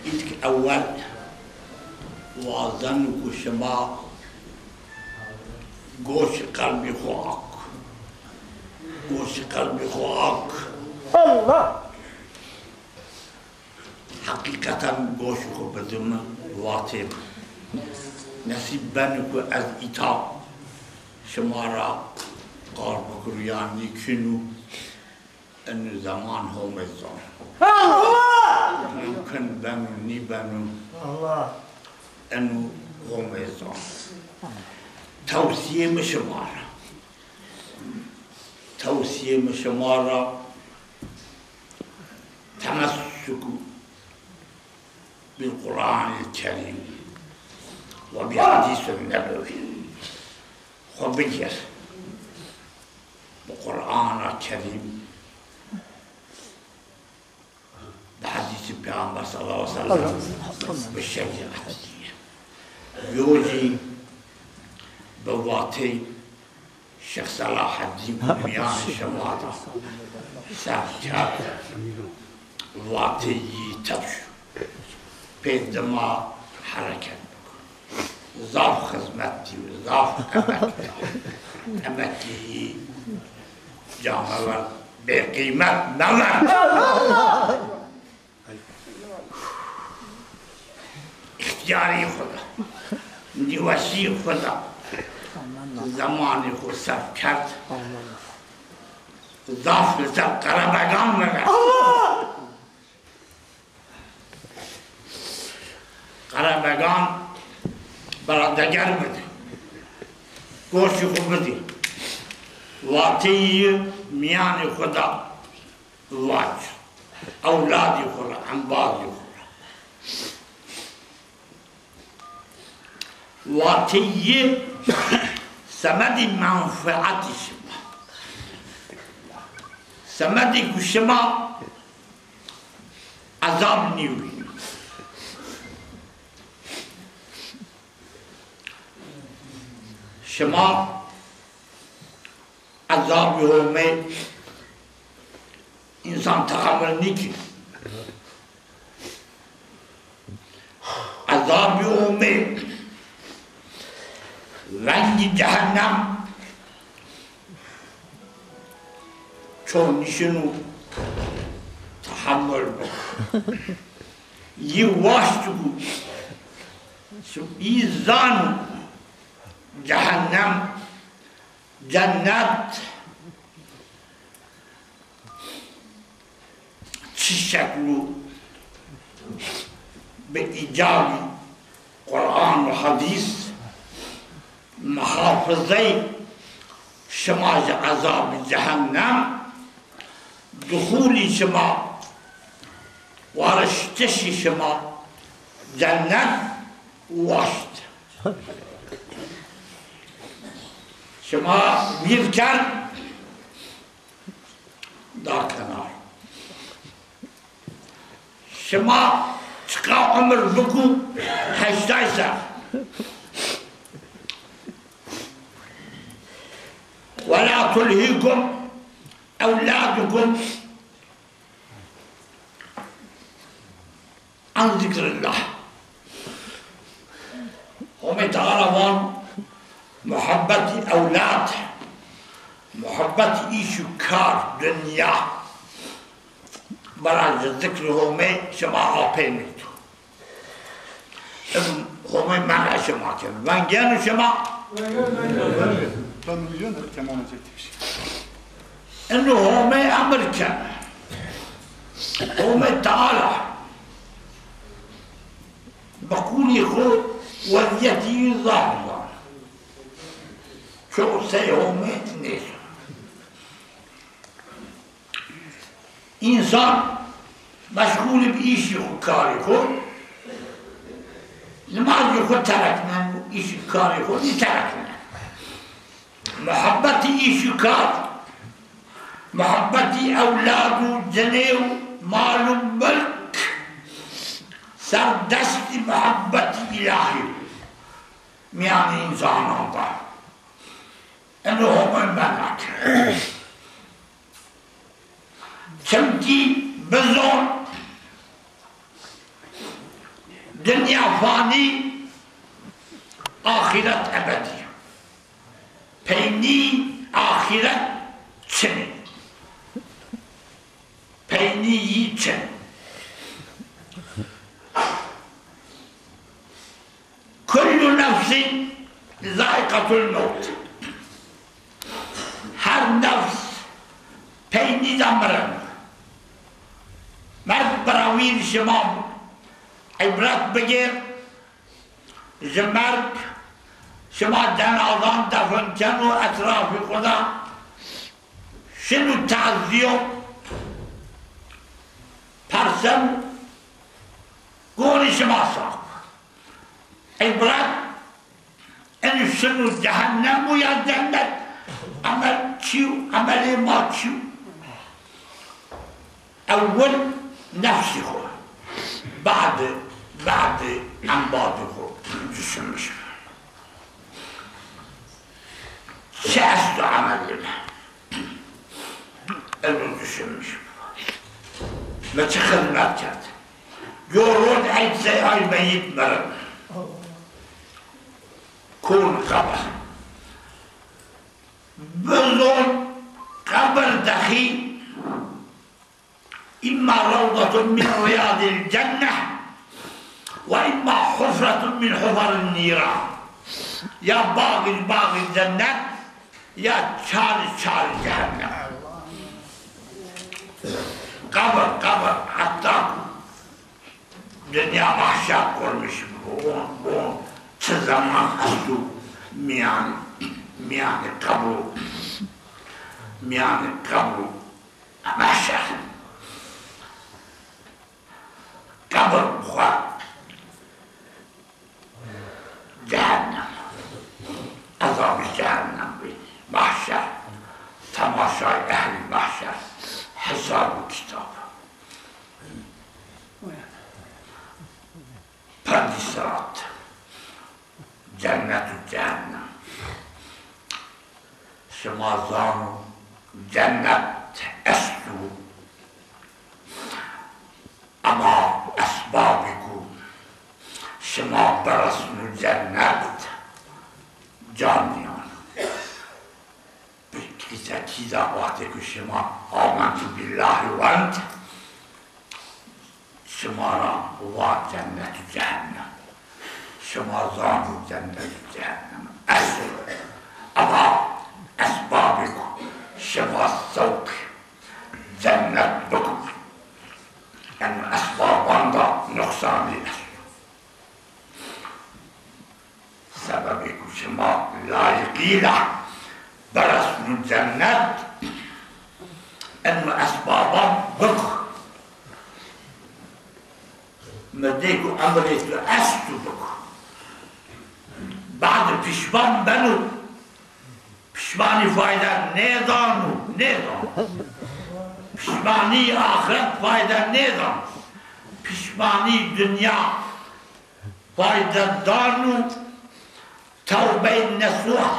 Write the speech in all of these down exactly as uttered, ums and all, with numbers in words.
Îlk ewel wazenu ku şima goşê qelbê xo ak. Goşê qelbê xo ak. Allah! Heqîqeten goşê xo bidim vatê mi. Nesîb beno ku ez îta şima ra qal bikiro ya nîkîno, eno zeman Homê zon. Allah! Mumkin beno, nîbeno, Allah! Eno Homê zon. Tewsîyê mi şima ra. Tewsîyê mi şima ra, temessuku bil Qur'anil Kerîm ve bi hadîsin nebewî. Xo bigêr bi Qur'ana Kerîm, bi hedîsê Peyxamber sallallahu aleyhi ve sellem, bi şerîetî. Yo zî bi vateyê Şêx Selaheddîn ku mîyanê şima de serf kerd, vateyî tepş pê dima hereket biko. Zaf xizmet dîyo, zaf emek da. Emekî yî ca mever, bêqîmet mever. Îxtîyarî xo de, nîweşî xo de zemanê xo serf kerd. Zaf li ser qerebegan vegert. Qerebegan bera deger bidî. Goşê xo bidî. Vateyî mîyanê xo de vac. Ewladê xo ra, embazê xo ra. Vateyî semedê menfeetî şima. Semedê ku şima ezab nîwînî. Şima ezabê Homê însan tehemul nîkî. Ezabê Homê, vengê cehennem ço nîşino tehemul biko. Yî waşt ku yî zano cehennem, cennet çi şeklo, bi îcabî Quran û hedîs muhafizey şima ji ezabê cehennem, duxulî şima, wariştişî şima cennet waşt. Şima bîr kerd, da kenar. Şima çiqa umir biku, heştay ser. Wela tulhîkum ewladukum an zikrillah. Homê Teala van, muhebbetî ewlad, muhebbetî îş û kar, dinya, bera ji zikrê Homê şima apê nêdo. Im Homê menê şima keno. Vengeno şima. Ino Homê emir keno. Homê Teala bi qûlî xo wezîyetî yî zaf zano. Ço sey Homê nêzano. Însan meşxûl bi îşî xo, karê xo, nimazê xo terek neno, îşî karê xo nîterek neno. Muhebbetî îş û kar, muhebbetî ewlad û cinê û mal û milk, serdestî muhebbetî îlahî mîyanê însanan de. Eno Homê mena keno. Çimkî Bizon, dinya fanî, axîret ebedî. Peynî axîret çin ê. Peynî yî çin. Kullu nefsin zaiqetul mewt. Her nefs peynî de mirin. Merg birawîr şima îbret bigêr. Ji merg şima cenazan defin keno etrafî xwu de. Şino tazîyo, perseno, gonî şima saf. Îbret, eno şino cehennem û ya cennet. Emel çi yo, emelê ma çi yo? Ewil nefsî xwu, badi, badi embadî xwu düşünmüş. Çi esto emelê mi? Eno düşünmüş. Mi çi xizmet kerd? Yo roj ey sey ay meyît mirin. Kon qebir. Bizon qebir de xî îmma rewdatun min riyadil cenneh we îmma hufretun min hufarin nîran. Ya bax ji baxê cennet, ya çar ji çarê cehennem. Qebir, qebir, heta ku dinya mahşer kurmiş bibon, bon, çi zeman esto mîyan, mîyanê qebir û, mîyanê qebir û mahşer. Qebir xwu cehennem. Ezabê cehennem bî. Mahşer. Temaşayê ehlî mahşer. Hesab û kitab. Pirdî sirat. Cennet û cehennem. Şima zano cennet esto. Ema esbabê ku şima biresno cennet ca nîyano. Bi kîsetî de wextê ku şima amentu bîllahî wend, şima ra va cennet û cehennem. Şima zano cennet û cehennem esto. Ema esbabê ku şima sewq cennet biko, eno esbaban de nuqsanî esto. Sebebê ku şima layiqî ra biresno cennet, eno esbaban biko. Mi dê ku emrê tu esto biko. Badi pişman beno. Pişmanî fayde nêdano, nêdano. Pişmanî axiret fayde nêdano. Pişmanî dinya fayde dano. Tewbeyê nesuh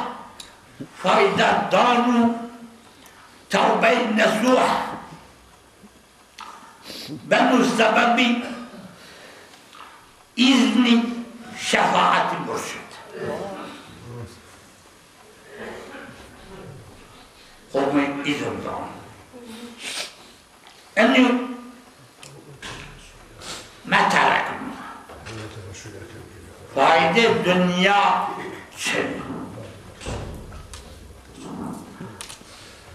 fayde dano. Tewbeyê nesuh beno sebebî îznî şefaetî murşid. Homê îzin dano. Enî meterekno. Fayde dinya çin.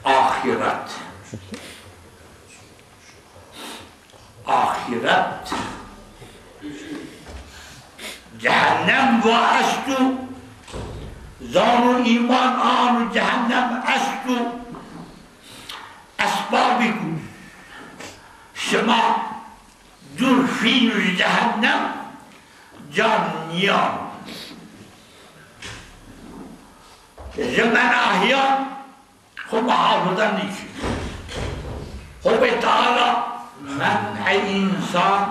Axîret. Axîret. Cehennem va esto. Zano îman ano cehennem esto. Esbabî ku şima dûr fîno ji cehennem ca nîyano. Ji menahiyan xwu muhafaza nîkî. Xwedê Teala men'ê însan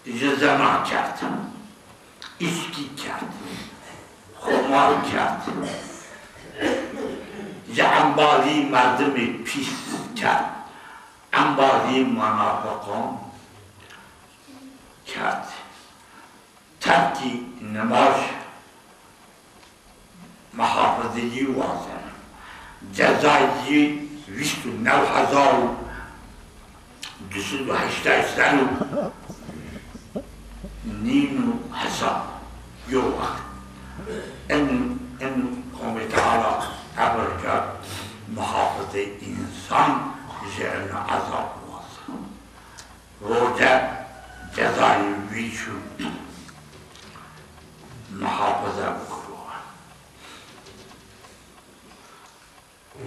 ji zina kerd, îçkî kerd, xumar kerd, ji embazî merdimê pîs kerd. Embazî munafiqan kerd. Terkî nimaj muhafizeyî wazeno. Cezayî vîst û new hezar û du sed û heştay ser û nîn û hesab yo wext. Eno, eno Homê Teala emir kerd, muhafizê însan ji eno ezab waze. Roce cezayê vî çû muhafize bikiro.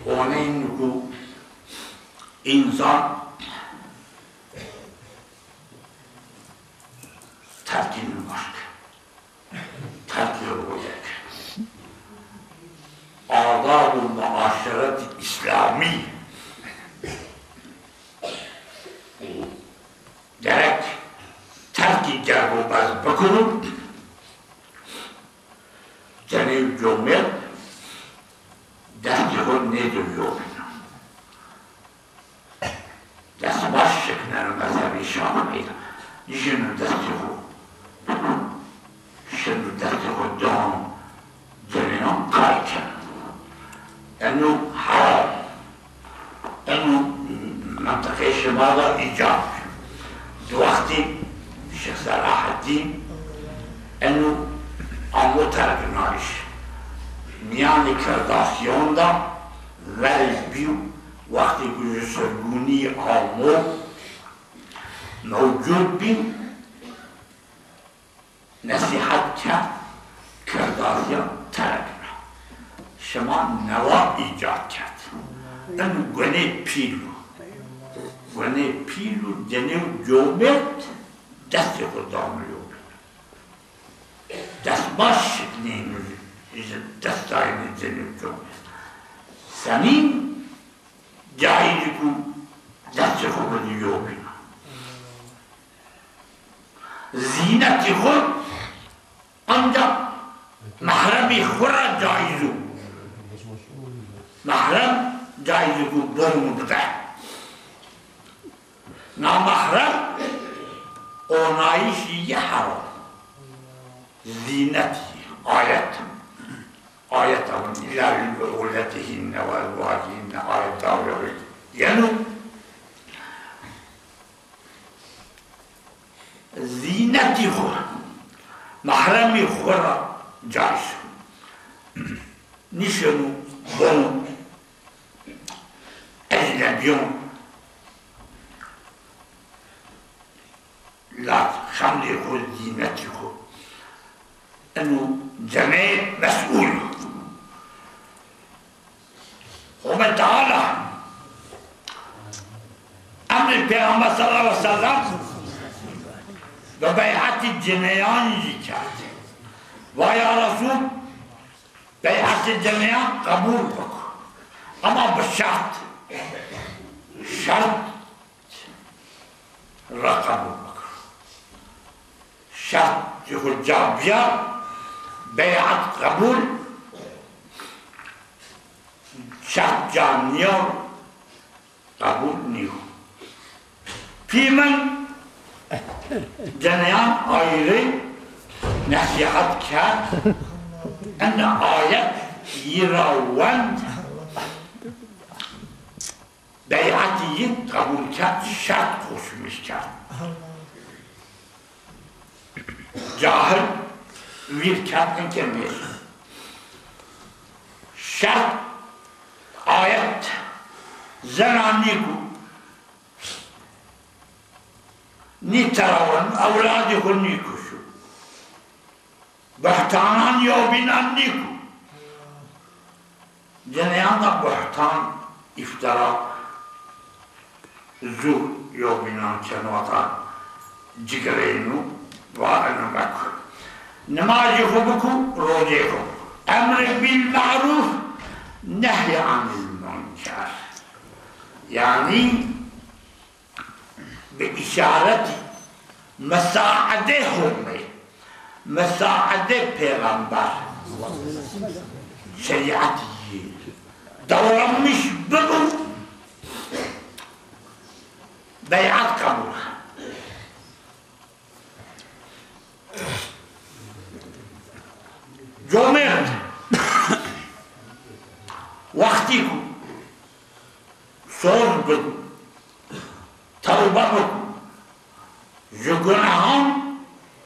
Honên ku însan terkî nimaj ke, terkî roce ke. Adab û muaşeretî îslamî gerek terkî cerg û bez bikiro. Cenê û comêrd destê xo nêdo yobîna. Destbaş şikneno mezhebê Şafîî de. Nişeno destê xo. Şino destê xo dano cenêyan kay keno. Eno heram. Eno mentiqê şima de îcab keno. Di wextî Şêx Selaheddîn eno amo terkinayîş. Mîyanê Kirdasîyan de verê bîyo, wextê ku ji sirgûnî amo mewcûd bî, nesîhet kerd, Kirdasîyan terk ra. Şima newa îcad kerd. Eno gunê pîl o. Gunê pîl o, cenê û comêrd destê xo dano yobîna. Destbaş şiknêno ji destayînê cenê û comêrd. Senîn caîz o ku destê xo bido yobîna. Zînetê xo ancax mehremê xo ra caîz o. Mehrem caîz o ku bon bide. Namehrem onayîşî yê heram. Zînetî, ayet. Ayet ama îlla li bu'uletihinne ve ezwacihinne ayet dawî yeno. Zînetî xo, mehremî xo ra cayîz o. Nişeno bon ecnebîyon lat xemlê xo, zînetî xo. Eno cenê mesûl o. Homê Teala emrê Pêxember sallallahu aleyhi ve sellem bi bey'etî cineyan jî kerd. Va ya Resul, bey'etê cineyan qebûl bik. Ema bi şert. Şert ra qebûl bikir. Şert jî xo ca bîya, bey'et qebûl, şert ca nîya, qebûl nîyo. Pî min ceneyan ayrî nesîhet kerd, ene ayet yî ra wend, bey'etî yi qebûl kerd, şert koşmiş kerd. Cahil vîr kerd, inke mêr. Şert ayet zena nîku, nî terawin, ewladî xo nîkuşu. Buhtanan yobînan nîku. Ceneyan da buhtan, îftira zû yobînan keno, vata cigireynu, va eno meku. Nimajê xo biku, rocê xo biku. Emrê bil ma'ruf, nehy anil munker. Yanî bi îşaretî mesaedê Homê, mesaedê Pêxember, şerîetî yî davranmış bibo, Beyat qebul. Comêrd, wextî ku soz bi, tewbe bi, ji gunehan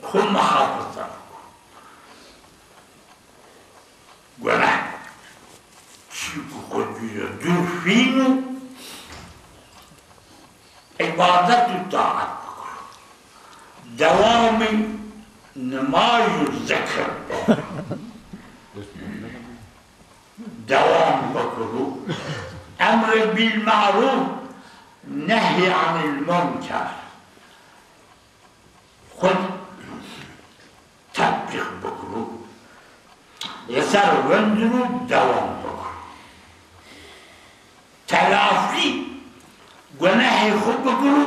xwu muhafaza bi. Guneh çî ku xwu dûr fîno, îbadet û taet bikiro. Dewamê nimaj û zikir bikiro. Dewam bikiro. Emrê bîl merûf, nehy anîl munker. Xwu tetbîq bikiro. Li ser wendiro dewam bikiro. Telafî gunehê xwu bikiro.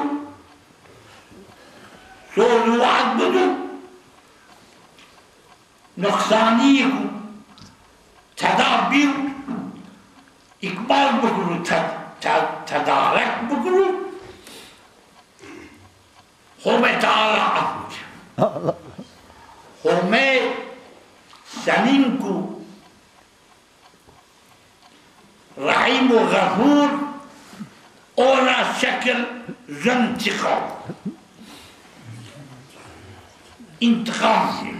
Soz û we'd bido. Nuqsanîyê ku teda bîyo, îkbal bikiro, te-, te-, tedarek bikiro. Homê Teala efû ke. Homê senîn ku Rehîm û Xefûr, o ra şekil zuntiqam. Întiqam zî.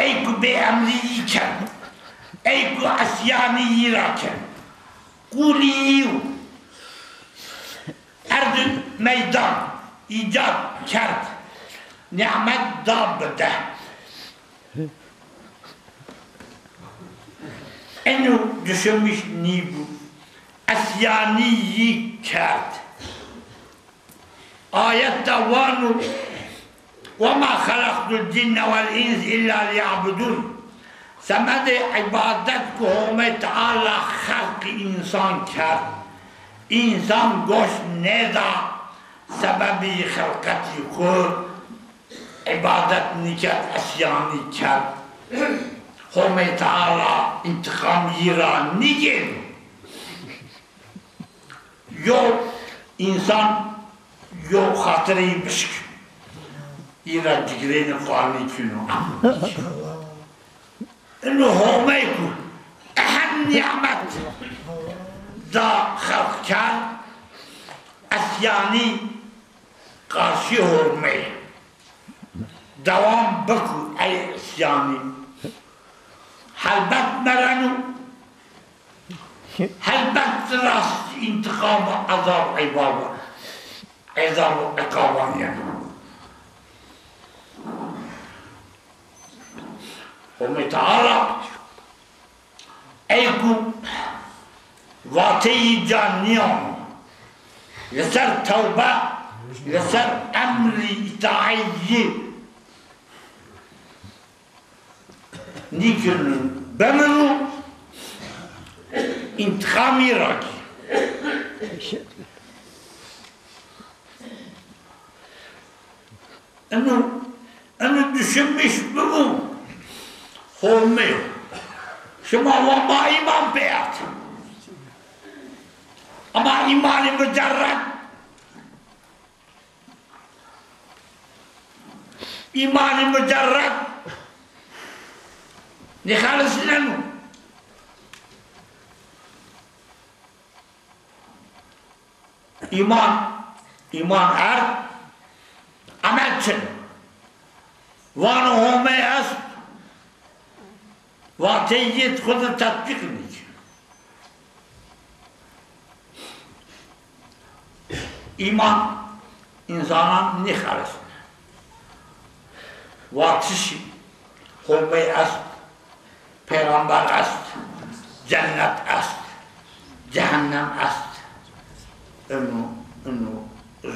Ey ku bêemrî yî kerd, ey ku esyanî yî ra kerd, qûlî yî û erd û meydan îcad kerd, nîmet da bi de. Eno duşumiş nîbû, esyanî yî kerd. Ayet de vano, "Ve ma xelaqtul cinne vel ins illa liya'budun." Semedê îbadet ku Homê Teala xelqî însan kerd, însan goş nêda sebebî xelqetî xwu, îbadet nîkerd, esyanî kerd. Homê Teala întiqam yî ra nîgêno. Yo însan yo xatirê yî bişk, yî ra cigirênî qarnî çin o. Ino Homey ku ehem nîmet da xelq kerd, esyanî qarşî Homey. Dewam biku ey isyanî. Helbet mereno. Helbet rast întiqam û ezab îbab, ezab û îqaban yeno. Homê Teala ey ku vateyî ca nîyano, li ser tewbe, li ser emrî îtaetî yî nîkirino, bimiro, întiqamî ra gî. Ino, ino düşünmüş bibo, Homê. Şima wa ma îman pêat. Ama îmanî mucerred, îmanî mucerred nêxelisneno. Îman, îman erd, emel çin. Vano Homey est, vateyê yê xwu de tetbîq nîkir. Îman însanan nêxelisne. Vatişî Homey est, Peyxamber est, cennet est, cehennem est. Ino, ino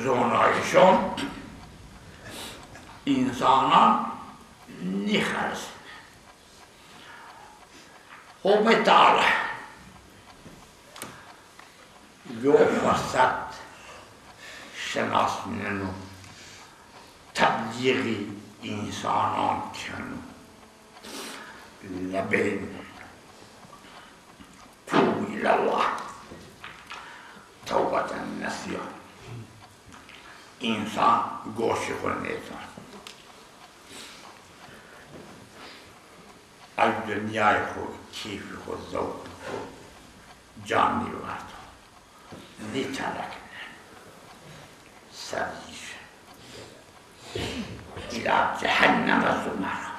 zonayîşon însanan nêxelisne. Homê Teala yo ferset şinasneno, teblîxî însanan keno. Lebên tûbû îlallah tewbeten nesûha. Însan goşê xo nêzano. Ay dinyayê xo, keyfê xo, zewqê xo ca nêwerdo. Nêtelekneno. Serzîş. Îla cehenneme zumero.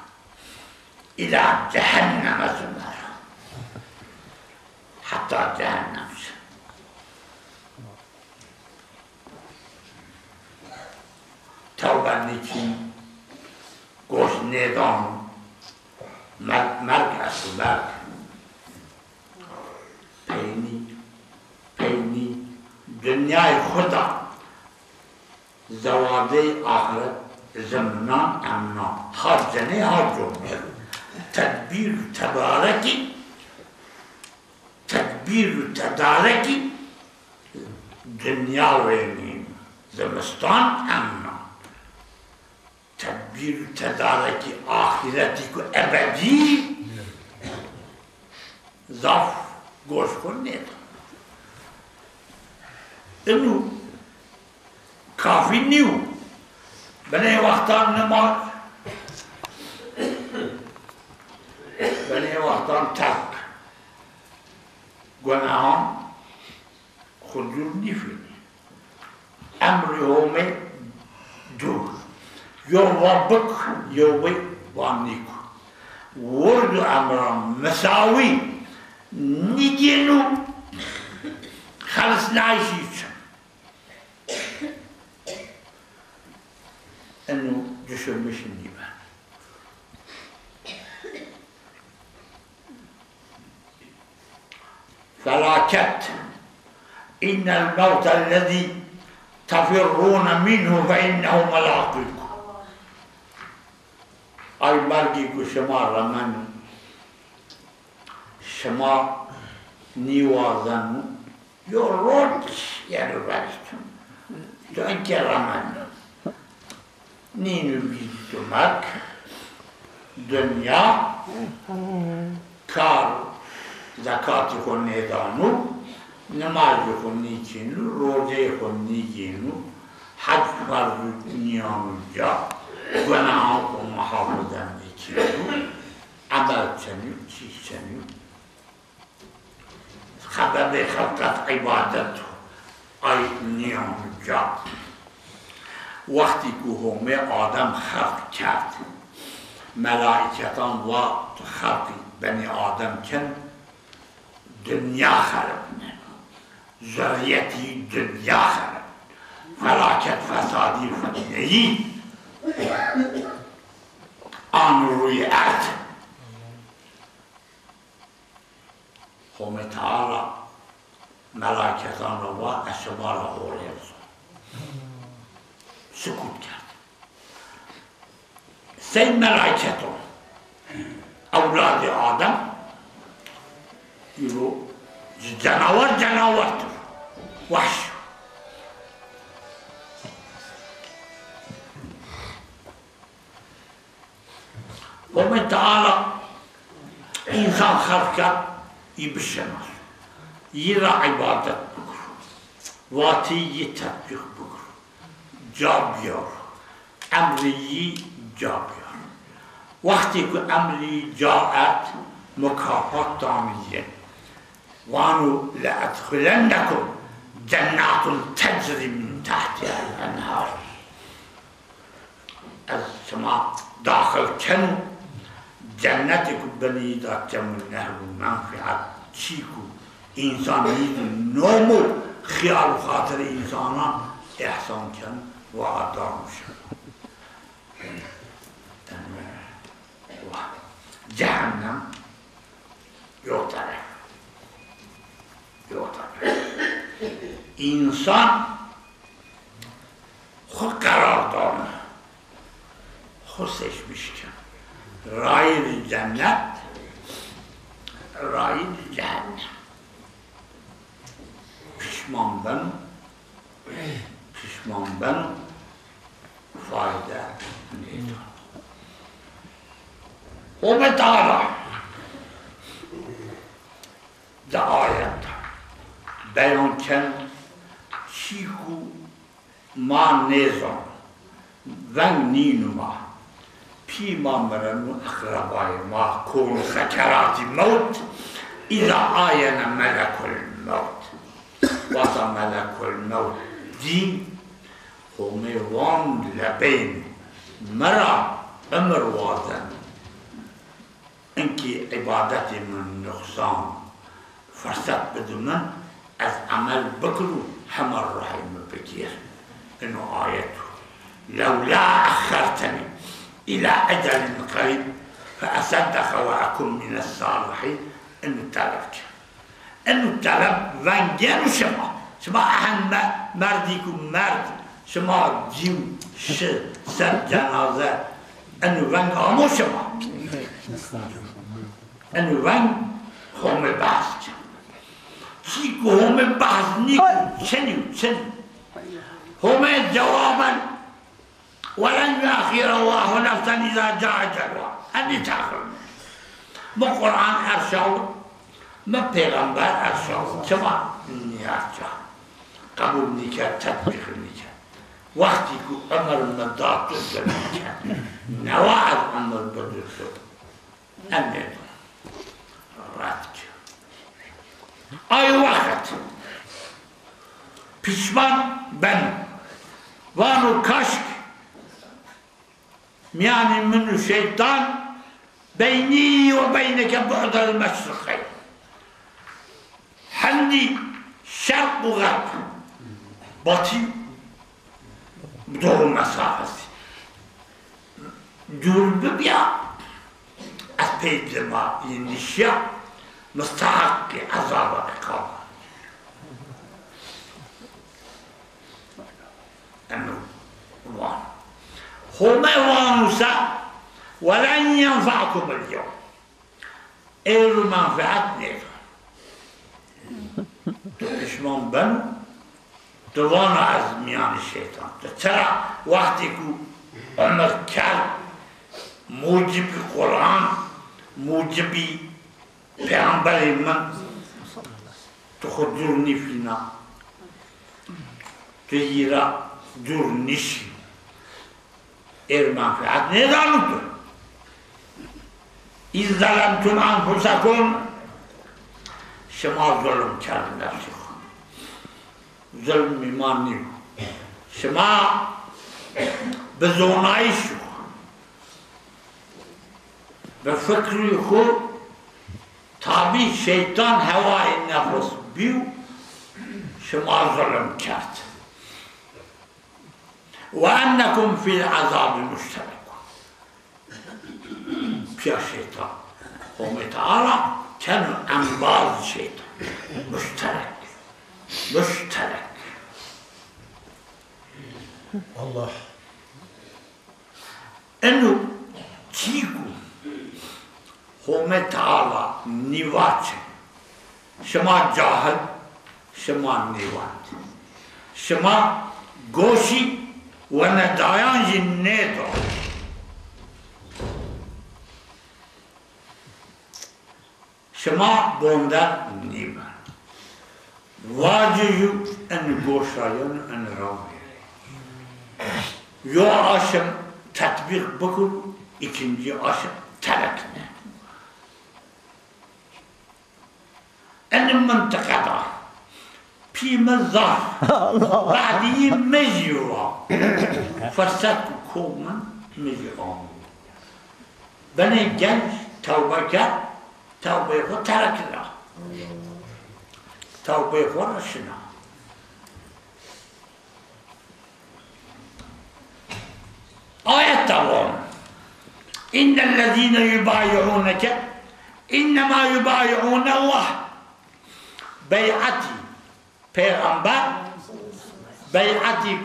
Îla cehenneme zumero. Heta cehennem şi. Tewbe nîkîn, goş nêdan, merg, merg esto, merg. Peynî, peynî, dinyayê xo da, zewacey axiret zimnan emnan. Ha cenê ha comê. Tedbîr û tedarekî, tedbîr û tedarekî dinya wenîn, zimistan emnan. Tedbîr û tedarekî axîretî ku ebedî zaf goş xo nêda. Inu kafî nîyo. Binê wextan nimaj, binê wextan terk. Gunehan xo dûr nîfînî. Emrê Homê dûr. Yew va bik, yew bê va nîko. Wird û emran misawî nîgêno, xelisnayîşî çin. Eno düşünmüş nîben. Felaket. İnnel mevtellezî tefirrûne minhu fe innehu mulaqîkum. Ay mergî ku şima remeno, şima nîwazeno, yo roj yeno verî to. To enke remeno. Nîno bî to merg, dinya, kar zekatê xo nêdano, nimajê xo nîkîno, rojeyê xo nîgêno, hec ferz û nîyano ca, gunehan xo muhafaza nêkeno, emel çenîyo, çî çenîyo. Xebebê xelqet îbadet o, ay nîyano ca. Wextî ku Homê Adem xelq kerd, melaîketan va tu xelqî benî Adem ken, dinya xeribneno, zurrîyetî dinya xeribneno, felaket fesadî fitneyî ano rûyê erd. Homê Teala melaîketan ra va, ez şima ra holêr zon. Sukut kerd. Sey melaîketon, ewladê Adem, îro ci cenawer, cenawer tiro. Wehş. Homê Teala însan xelq kerd, yî bişenaso, yî ra îbadet bikiro, vateyî yî tetbîq bikiro, ca biyaro, emrê yî ca biyaro. Wextê ku emrê yî ca erd, mukafat dano yî. Vano, "Leedxulennekum cennatun tecrî min tehtihel enhar." Ez şima daxil keno cennetê ku binî da çem û nehr û menfîet, çî ku însan nîdî, nom û xiyal û xatirê însanan îhsan keno, wa dano şima. Wa cehennem yo teref. Yo teref. Însan xwu qerar dano. Xwu seçmiş keno. Rayîrê cennet, rayîrê cehennem. Pişman beno, pişman beno, fayde nêdano. Homê Teala di ayet de beyan keno, çî ku Ma nêzon. Veng nînû ma. Pî ma mireno, eqrebayê ma kono sekeratî mewt. Îza ayene melekul mewt. Wexta melekul mewt dî, Homê van lebeyn mi ra emir wazen. Inkî îbadetê mi nuqsan, firset bidi min, ez emel bikin û hema ruhê mi bigêr. Ino ayet o. Lewla exxertenî îla ecelin qerîb fe eseddeqe we ekun mînes salihîn. Ino teleb kir. Eno teleb veng gêno şima. Şima ehend me-, merdî ku merd, şima cîw şi ser cenaze, eno veng amo şima. Eno veng Homê behs kir. Çî ku Homê behs nîko, çinî, çinî. Homê cewaben Welen yuaxirallahu nefsen iza caa ecelha. Enî taxir. Mi Quran erşaw, mi pêxember erşaw. Çima nîyarca? Qebul nîker, tetbîq nîker. Wextî ku emir mi da tu tu nîker. Newa ez emir bidu tu. Enê red kir. Ay wext pişman beno. Vano kaşk mîyanê min û şeytan beynî we beyneke bu'del meşriqeyn. Hindî şerq û xerb, batî û doğu mesafesi dûr bibîya, ez pey dima yî nîşîya, misteheqî ezaba iqab a. Eno vano. Home vano se, "Welen yenfe'kumul yewm." Êro menfeet nêdo. Tu pişman beno, tu vana ez mîyanê şeytan. Tu çira wextê ku emir kerd, mucibî Quran, mucibî pêxemberê min, tu xwu dûr nîfîna. Tu yî ra dûr nîşî. Êr menfeet nêdano tu. Îz zelemtum enfusekum, şima zulm kerd nefsê xwu. Zulm îman nîyo. Şima bi zonayîşê xwu, bi fikrî xwu tabî şeytan hewayê nefs bîyo, şima zulm kerd. Ve ennekum fil azabi muşterekun. Pîya şeytan. Homê Teala keno embaz şeytan. Muşterek. Muşterek. Allah. Eno çî ku Homê Teala nîvaçe, şima cahil, şima nêwend. Şima goşî wenedayan jî nêdo. Şima bonder nîben. Vacê jû en goşa yeno, en ra vêrê. Yo aşm tetbîq bikir, îkincî aşm terek ne. Enî mintiqe da pî mi zaf. Badî mi jî wa. Firset ku ko min, mi jî amo. Binê genc tewbe kerd, tewbeyê xo terek ra. Tewbeyê xo ra şina. Ayet de von. İnnellezîne yubâyi'ûneke innema yubâyi'ûnellah. Bey'etî pêxember, bey'etî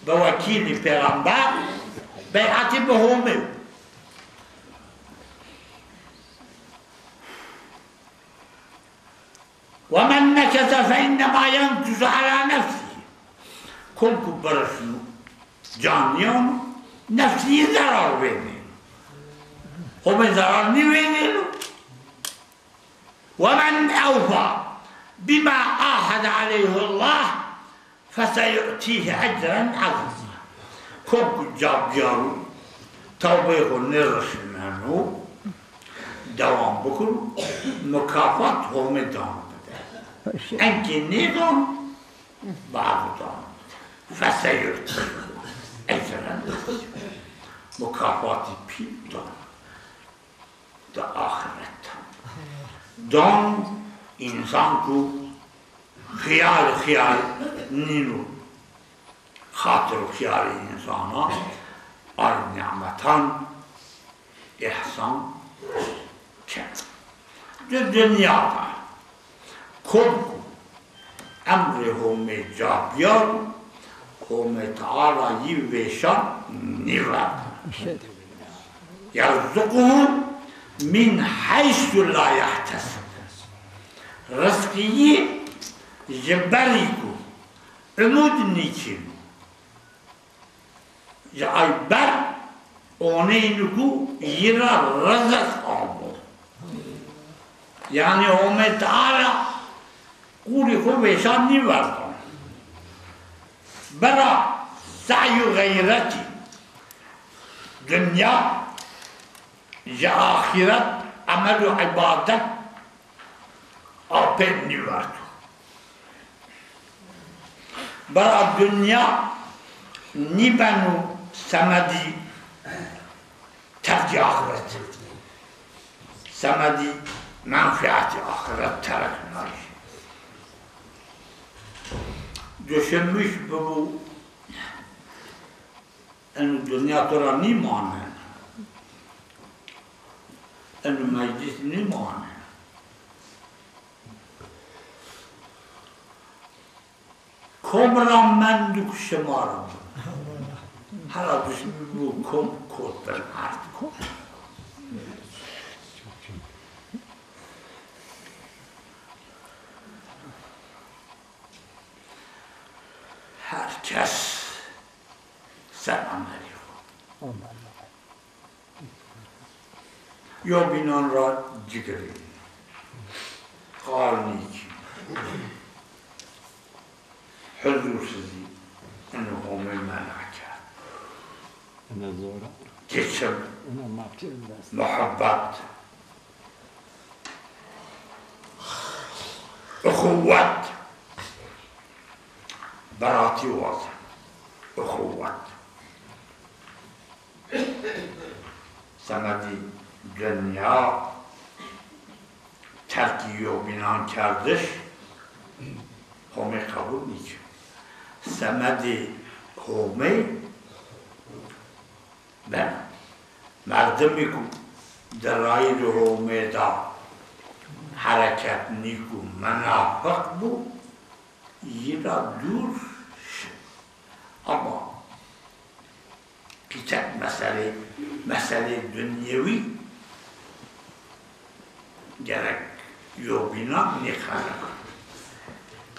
bi wekîlî pêxember, bey'etî bi Homê. Ve men nekese fe innema yenkusu ala nefsî. Kom ku birisno, can nîyano, nefsî yî zerar vêneno. Homê zerar nîvêneno. Ve men ewfa bima ahede aleyhullah Feseyu'tîhî ecren azîma. Kom ku ca biyaro, tewbeyê xo nêrişneno, dewam bikiro, mukafat Homê dano bide. Enkê nêdano, bado dano bide. Feseyu'tîhî ecren azîma. Mukafatî pîl dano. Di axiret de. Don însan ku xiyal xiyal nîno, xatir û xiyalê însana ay nîmetan îhsan keno. Di dinya de kom ku emrê Homê ca biyaro, Homê Teala yî vêşan nîverdo. Yerzuquhu min heysu la yehtesib. Rizqî yî ji berî ku umûd nîkîno. Ji ay ber oneyni ku yî ra riziq amo. Yanî Homê Teala qûrî xo vêşan nîverdo. Bira sey û xeyretî dinya ji axîret emel û îbadet apê nîverdo. Bira dinya nîbeno semedî terkî axiret. Semedî menfîetî axiret terek nayî. Düşünmüş bibo, eno dinya to ra nîmane. Eno meclîs nîmane. Kom ra mendo ku şima ra mendo. Hera duşmî bibo kom, kot bin erd kom. Her kes ser emelî xo. Yobînan ra ci girênî. Qal nîkî. Huzursizî ino Homê mena kerd. Ina zor a. Geçim. Ina ma pîl dest. Muhebbet. Uxuwet. Beratî wazen. Uxuwet. Semedî dinya terkî yobînan kerdiş Homê qebul nîkî. Semedê Homê beno. Merdimî ku di rayîrê Homê de hereket nîko, munafiq bo, yî ra dûr şi. Ama qîtek meselê, meselê dinyewî gerek yobînan nêqerix.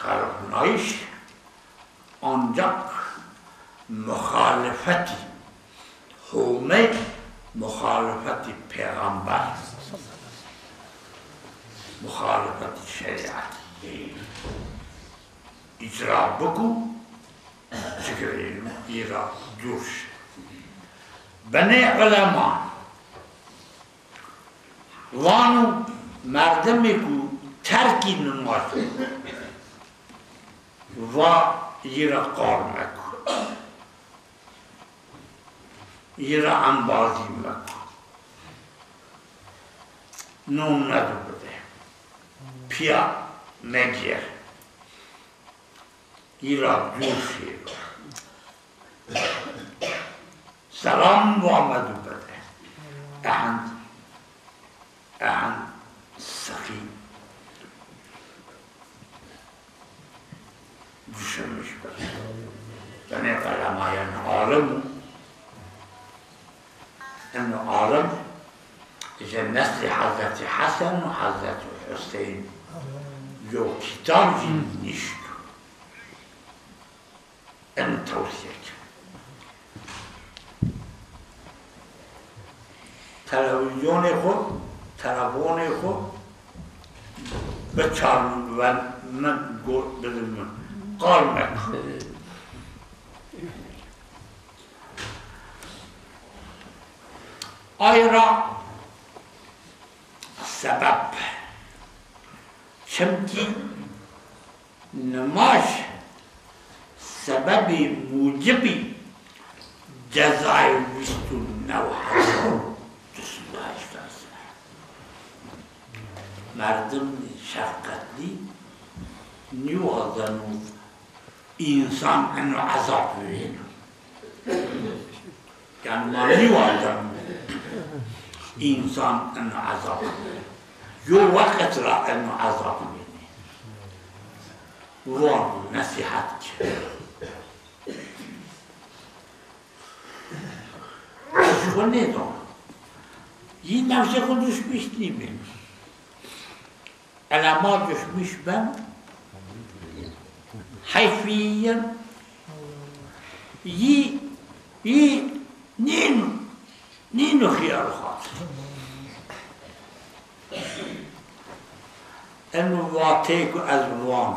Qerixnayîş ancak muxalefetî Homê, muxalefetî pêxember, muxalefetî şerîetî îcra biko, ci girêno, yî ra dûr şi. Binê ulema vano, merdimê ku terkî nimaj va, yî ra qal meko. Yî ra embazî meko. Non nedo bide. Pîya megêr. Yî ra dûr şêro. Selam va medo bide. Ehend, ehend siqî düşünmüş bide. Binê ulemayên alim o. Eno alim ji neslê Hezretî Hesen û Hezretî Huseyn yo kitab jî nîşto. Eno tewsîye ke. Televîzyonê xo, telefonê xo biçarno, ver min, go bide min. Qal meko. Ay ra sebeb. Çimkî nimaj sebebê mucibî cezayê vîst û new hezar û du sey û heştay ser. Merdim şefqetlî nîwazeno însan eno ezab vîneno. Yanî ma nîwazeno însan eno ezab vîneno. Yo wext ra eno ezab vînê. Van, nesîhet ke. Xo nêdon. Yî nefsê xo duşmîş nîbîn. Ela ma duşmîş ben, heyfî yen. Yî, yî nîn, nîno xiyal xo. Eno vateyê ku ez van.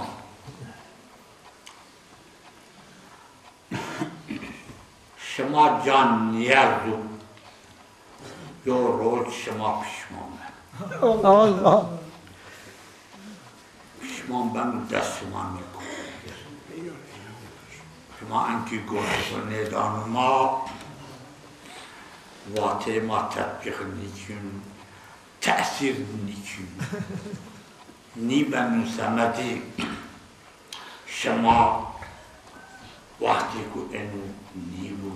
Şima can nîyerdo, yo roj şima pişman beno. Allah. Pişman beno, dest şima nêko. Şima enkî goş xo nêdano ma, vateyê ma tetbîq nîkîn, tesîr nîkîn. Nîbeno semedî. Şima wextê ku eno nîbo,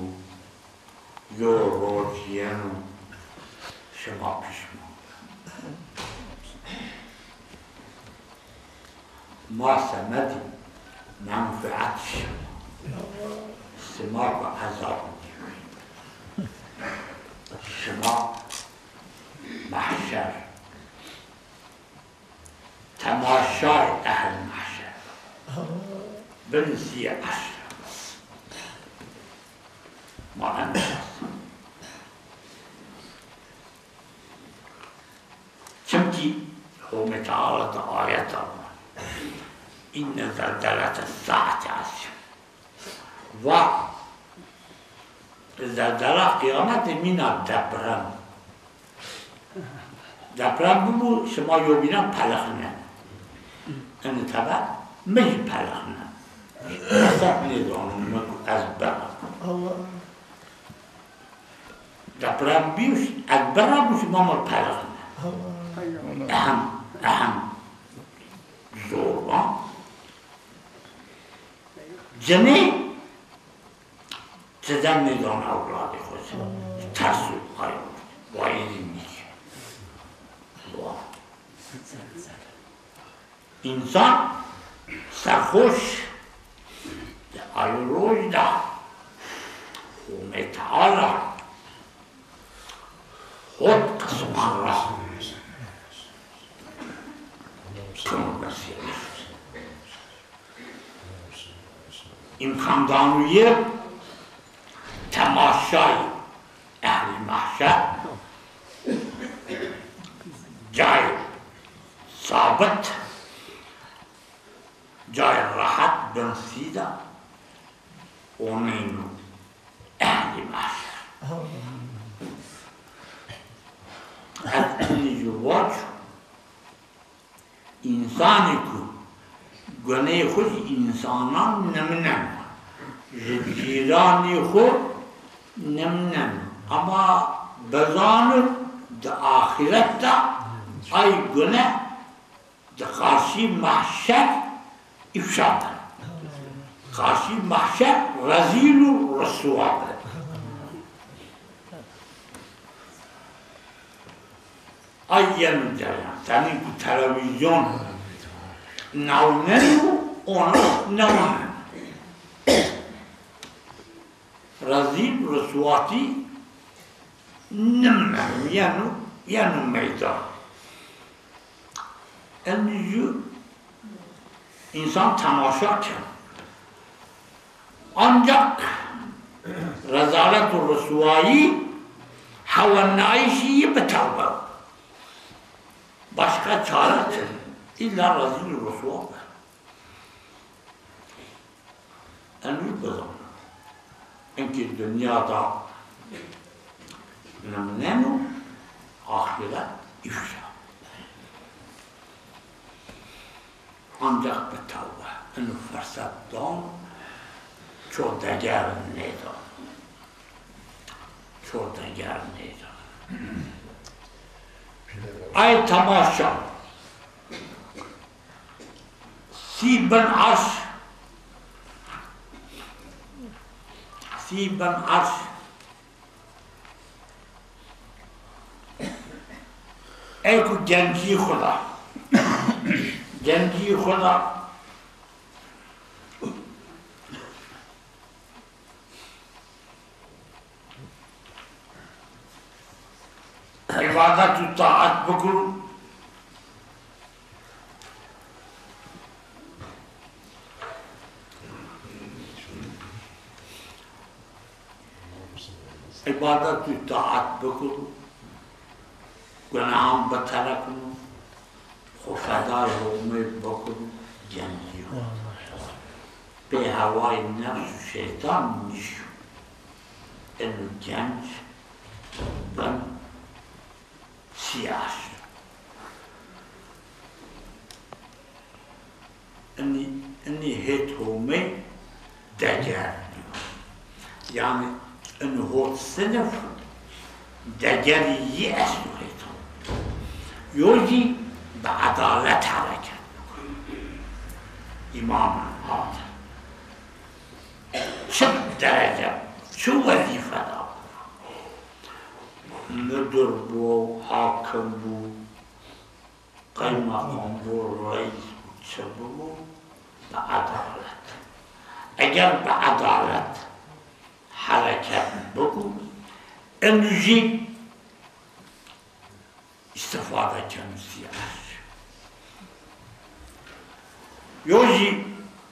yo roj yeno, şima pişman beno. Ma semedî menfeet şima. Sima ku ezab nîwî. Şima mehşer. Temaşayê ehl mehşer. Bin sî erş. Ma en şahs. Çimkî Homê Teala di ayeta va, "Înne zelzelete saeti azîm." Va, zelzela qîyametê mîna deprem. Deprem bibo, şima yobînan pelixnenê. Ini tebe mi jî pelixneno. Hesab nêdano mi ku ez bena. Allah. Deprem bîyo, ez bena, şima mi pelixnenê. Allah. Ehem, ehem. Zor va. Cinî Ti de nêdano ewladê xo se. Terso ayo. Wayîrî nîke. Wa. Însan serxoş de ayo roj de Homê Teala hot qisman ra kino mesîye. Îmkandanoyê temaşayê ehlî mehşer, cayê sabit, cayê rehet bin sî de oneyno ehlî mehşer. Ez inî jû vac. Însanê ku guneyê xo zî însanan nimneno, ji cîranê xo nimneno. Ema bizano di axîret de ay gune di qarşî mehşer îfşa beno. Qarşî mehşer rezîl û riswa beno. Ay yeno cereyan. Senîn ku televîzyon newnen û ona newnen. Rezîl, riswatî nimnen, yeno, yeno meydan. Enî jû însan temaşa keno. Ancak rezalet û riswayî hewenayîşî yî bi tewbe. Başka çare çin. Îlla rezîl û riswa be. Eno bizano. Inkê dinya da nimneno, axîret îfşa. Ancax bi tewbe ino firset dan, ço deger nêdan. Ço deger nêdan. Ay temaşa. Sî bin arş. Sî bin arş. Ey ku gencî xwu da. Gencî xwu da. Îbadet û taat bikir. Îbadet û taat bikir. Gunahan biterekino. Xwu fedayê Homê bikir û gencî xwu. Pê hewayê nefs û şeytan nîşo. Eno genc bin sî arş. Inî, inî hêt Homê deger dîyo. Yanî in hot sinif degerî yî esto hêt Homê. Yo zî bi edalet hereket bikir. Îmam Adil. Çi derece, çi wezîfe da bo. Mudir bo, hakim bo, qeymeqam bo, reîs bo, çi bibo, bi edalet. Eger bi edalet hereket biko, ino jî îstîfade keno sî arş. Yo jî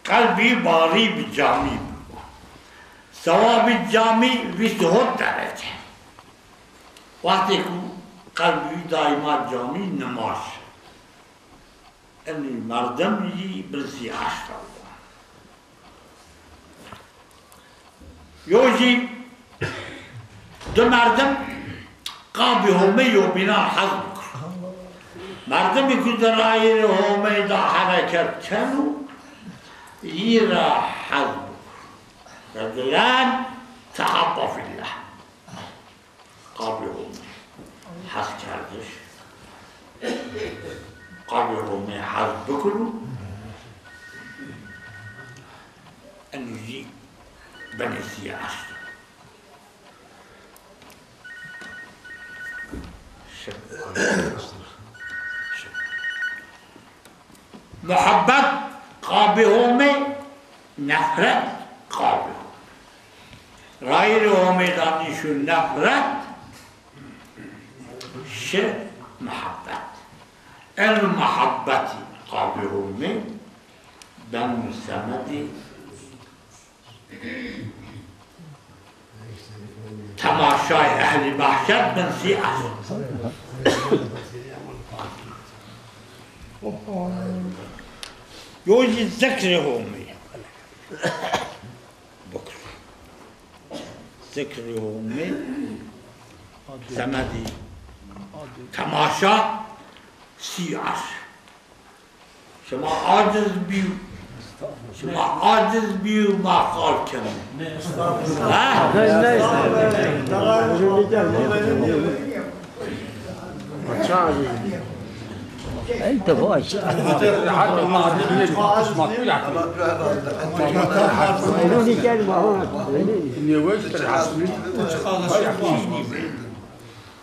qelbî barî bi camî bibo. Sewabî camî vîst û hot derece. Wextê ku qelbî daîma camî nimaj. Inî merdim jî bin sî arş de bo. Yo jî di merdim qabî Homê yobînan hez bikir. Merdimî ku di rayîrê Homê de hereket keno, yî ra hez bikir. Reculen tehabba fîllah. Qabî Homê hes kerdiş. Qabî Homê hes bikiro. Eno jî binê sî arş de. Muhebbet qabî Homê, nefret qabî Homê. Rayîrê Homê de nîşo nefret, şi muhebbet. Eno muhebbetî qabî Homê beno semedê temaşayê ehlî behşet bin sî arş. Yo jî zikrê Homê bikir. Zikrê Homê semedî temaşa sî arş. Şima aciz bî, şima aciz bî, ma qal keno. Ha? Ey de baş.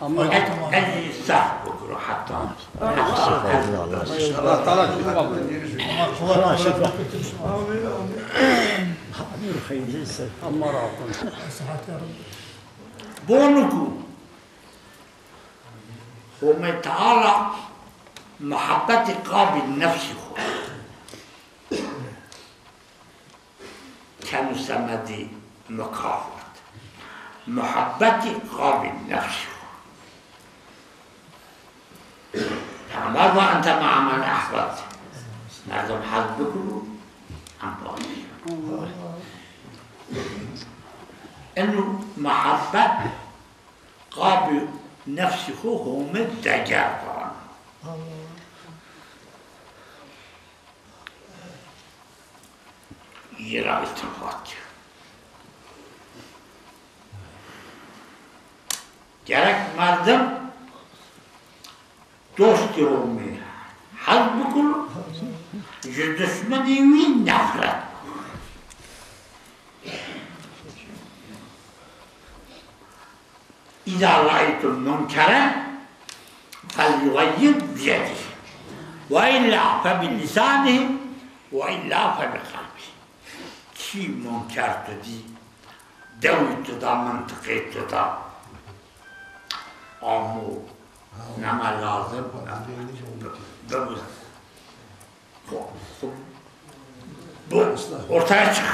Ama ez, ez zî sehf bikiro heta. Allah Teala şifa. Ama rahat. Bonu ku Homê Teala muhebbetî qabî nefsî xo keno semedî mukafat. Muhebbetî qabî nefsî xo. Peyxamber va, ente mea men ehbebte. Merdim hes bikiro, em baş. Eno muhebbet qabê nefsî xo Homê deger dano. Yi ra îltifat ke. Gerek merdim dostê Homê hez bikiro, ji dişmenê wî nefret bikiro. إذا رأيتم منكرا فليغير بيده وإلا فبلسانه وإلا فبقلبه. Kî munker tu dî, dewî tu da, mintiqê tu da, amo, nema lazim, bibiz. Bu ortaya çık.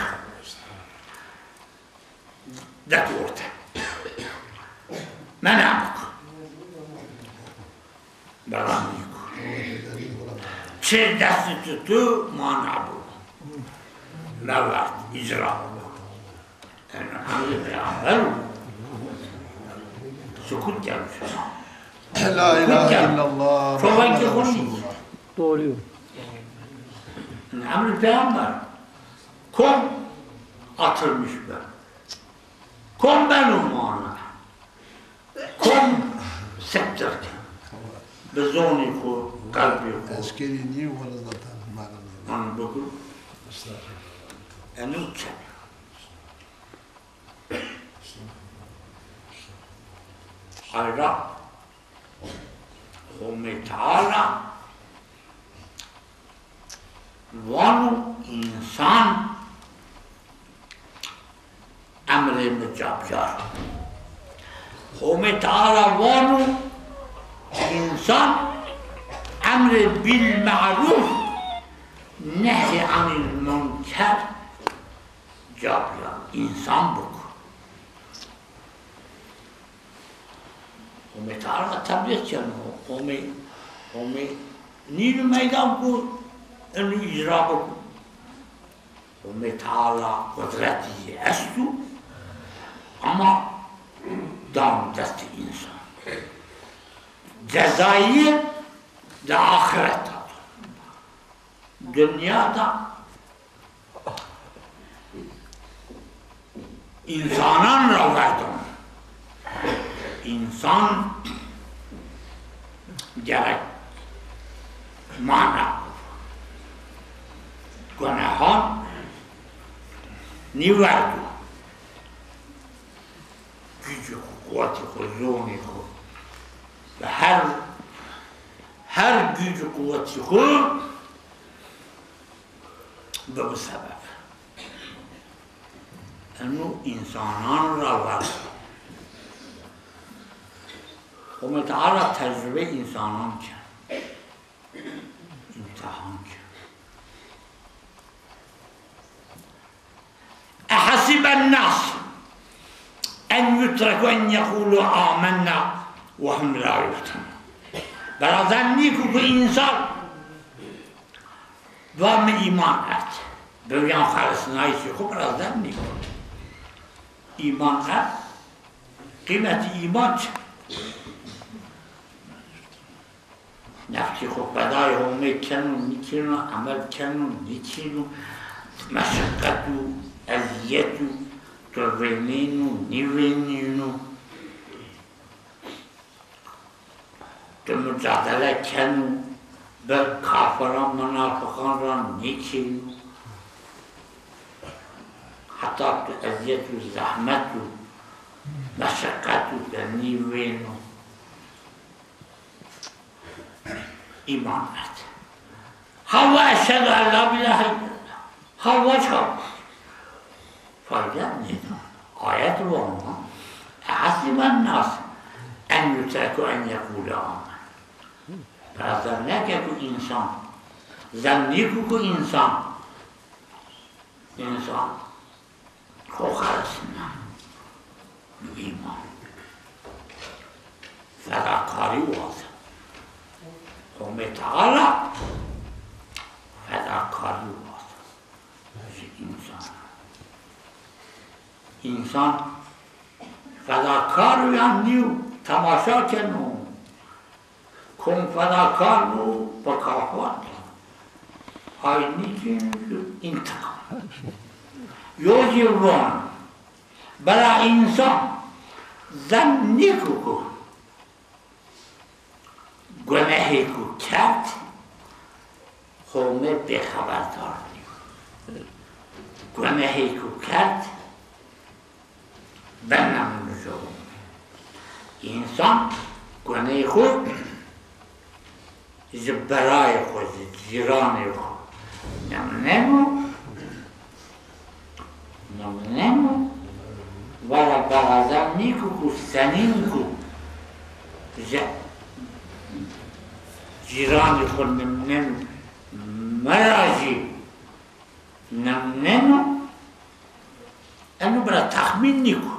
De tu orte. Mena bik. Beran yiko. Çi destî tutu mana bu. Mevert, icra. Yani, emrê peygamber o. Sukut gelmiş. La ilahe illallah. Çoban ki Muhammed Resulullah. Doğru. Emrê peygamber. Kom atılmış be. Kom beno mana. Kom sektir ke. Bi zonê xo, qelbê xo. Eskerî nîyo, wele zaten mana nîyo. An bikir. Estağfurullah. Eno çe. Ayra Homê Teala vano însan emrê mi ca biyar. Homê Teala vano însan emrê bil meruf, nehy anil munker ca biyar. Însan bik. Homê Teala teblîx keno. Homê, Homê nîno meydan ku eno îcra biko. Homê Teala qudretî yê esto, ama dano destê însan. Cezayî de axireta de. Dinya de însanan ra verdano. Însan gerek mana gunehan nîverdo. Gücü xo, quwetî xo, zonî xo ve her, her gücü quwetî xo bibi sebeb. Eno însanan ra ver. Homê Teala tecrubeyê însanan keno. Îmtîhan keno. أحسب الناس أن يتركوا أن يقولوا آمنا وهم لا يفتنون. Bira zen nîko ku însan va mi îman erd. Bêrîyan xelisnayîşê xo bira zen nîko. Îman erd, qîmetî îman çi? Nefsî xo fedayê Homê keno, nîkeno, emel keno, nîkeno, meşeqet û ezîyet û tu vênîno, nîvênîno. Tu mucadele keno, bi kafiran, munafiqan ra nêkeno. Heta tu ezîyet û zehmet û meşeqet û te nîvêno. Îman erd. Hawa eşhedü en la îlahe illallah. Hawa çawa? Fayde nêda. Ayet vano, ehesiben nas en yutreku en yekule amen. Bira zen nêke ku însan, zen nîko ku însan, însan xo xelisna. Îman. Fedakarî wazen. Homê Teala fedakarî wazen. Ji însan. Însan fedakar o yan nîyo, temaşa keno. Kom fedakar bo, bi kafan de. Ay nîkî întiqam. Yo zî von, bela însan zen nîko ku gunehêko kerd, Homê bêxeberdar nîyo. Gunehêko kerd, benemno jo Homê. Însan guneyê xo ji birayê xo, ji cîranê xo nimneno, nimneno, vara berazen nîko ku senîn ku ji cîranê xo nimneno, mi ra jî nimneno, eno bira texmîn nîko.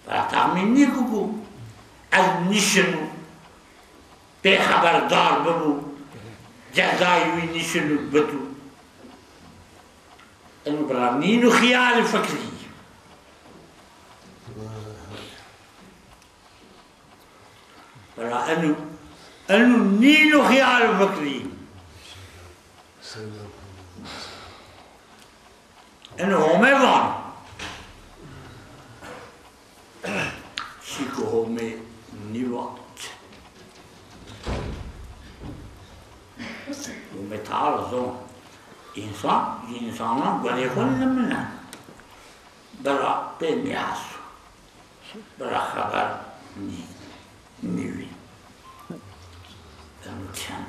Bira texmîn nîko ku ez nîşino bêxeberdar bibo, cezayê wî nîşino bido. Eno bira nîno xiyal û fikrî. Bira eno, eno nîno xiyal û fikrî. Eno Homê vano. Çîko Homê nîvat. Homê Teala zon. Însan, însanan guneyê xo nimînen. Bira pê nîheso. Bira xeber nî-, nîvîn. Eno ken.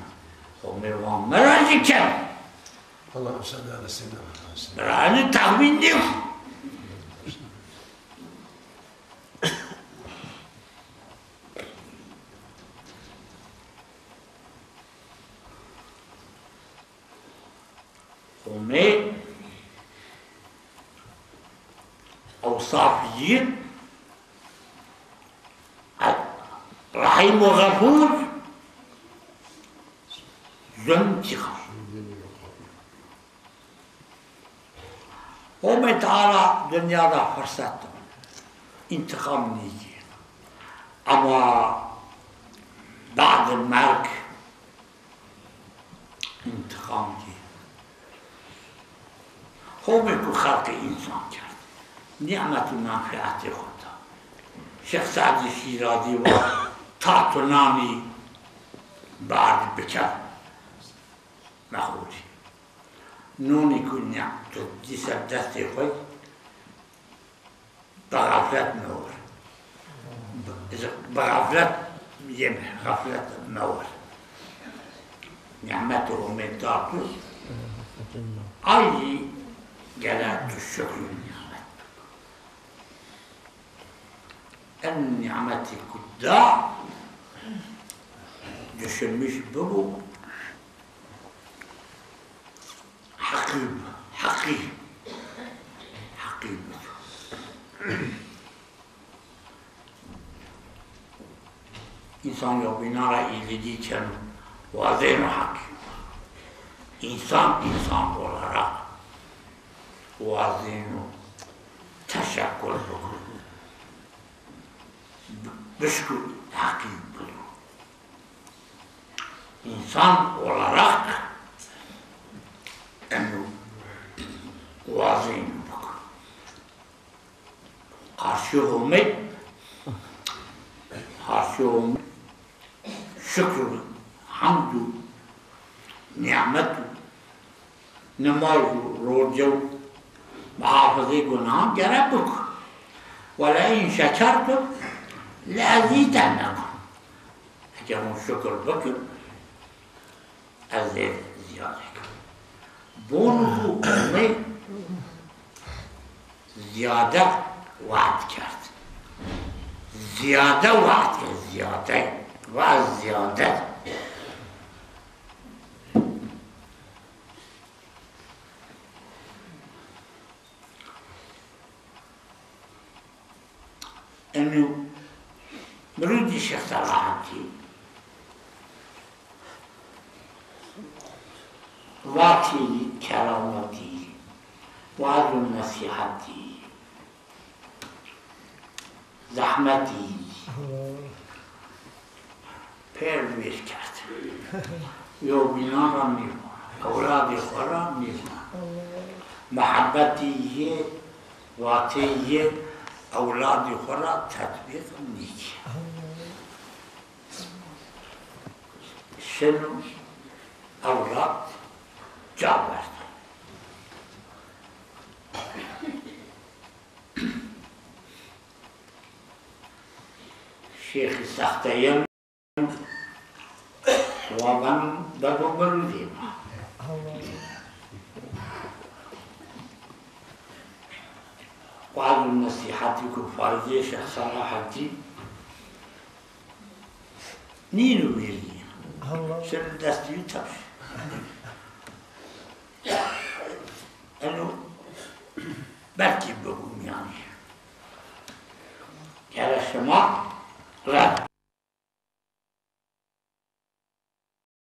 Homê van mi ra jî ken. Allahümme salli ala seyyidina Muhammed. Bira eno texmîn nîko. Homê ewsafî yî Rehîm û Xefûr, zon çiqa. Homê Teala dinya de firset do. Întiqam nêgî. Ema badê merg întiqam gî. Homê ku xelqê însan kerd, nîmet û menfeetê xo da. Şêx Seedî Şîrazî va, ta tu nanî bardî bike mexorî. Nonî ku nî-, tu dî ser destê xo, bi xeflet mewir. Bi, bi xeflet yeme, xeflet mewir. Nîmetê Homê da tu, ay zî gere tu şukr nîmet. En nîmetî ku da, düşünmüş bibo, heqî, heqî, heqî bido. Însan yewbînan ra îlidî keno, wazêno heqî. Însan, însan olarak wazêno teşekkur bikiro. Bişkir heqî bido. Însan olarak eno wazêno bikiro. Qarşî Homê, qarşî Homê şukr û hemd û nîmet û nimaz û roce û muhafizê gunahan gere bik. Welein şekertum leezidennekum. Eke hûn şukir bikin, ez zêde zîyade ken. Bonû ku Homê zîyade we'd kerd. Zîyade we'd kerd, zîyade. Va ez zîyade. Eno, mi rû dî Şêx Selahaddîn. Vatî kerametî, waz û nesîhetî, zehmetî yî dî. Pêr wêr kerd. Yewbînan ra nîvana, ewladê xo ra nîvana. Mehebetê yê, vateyê yê ewladê xo ra tetbîq nîkê. Şino ewlad ca berdo. Şêxî sexteyen wa beno bebo birûdê ma. Waz û nesîhetî ku farzê Şêx Selaheddîn nîno wêrî. Şino destî û tewş. Eno belkî bibû mîyanî. Gere şima red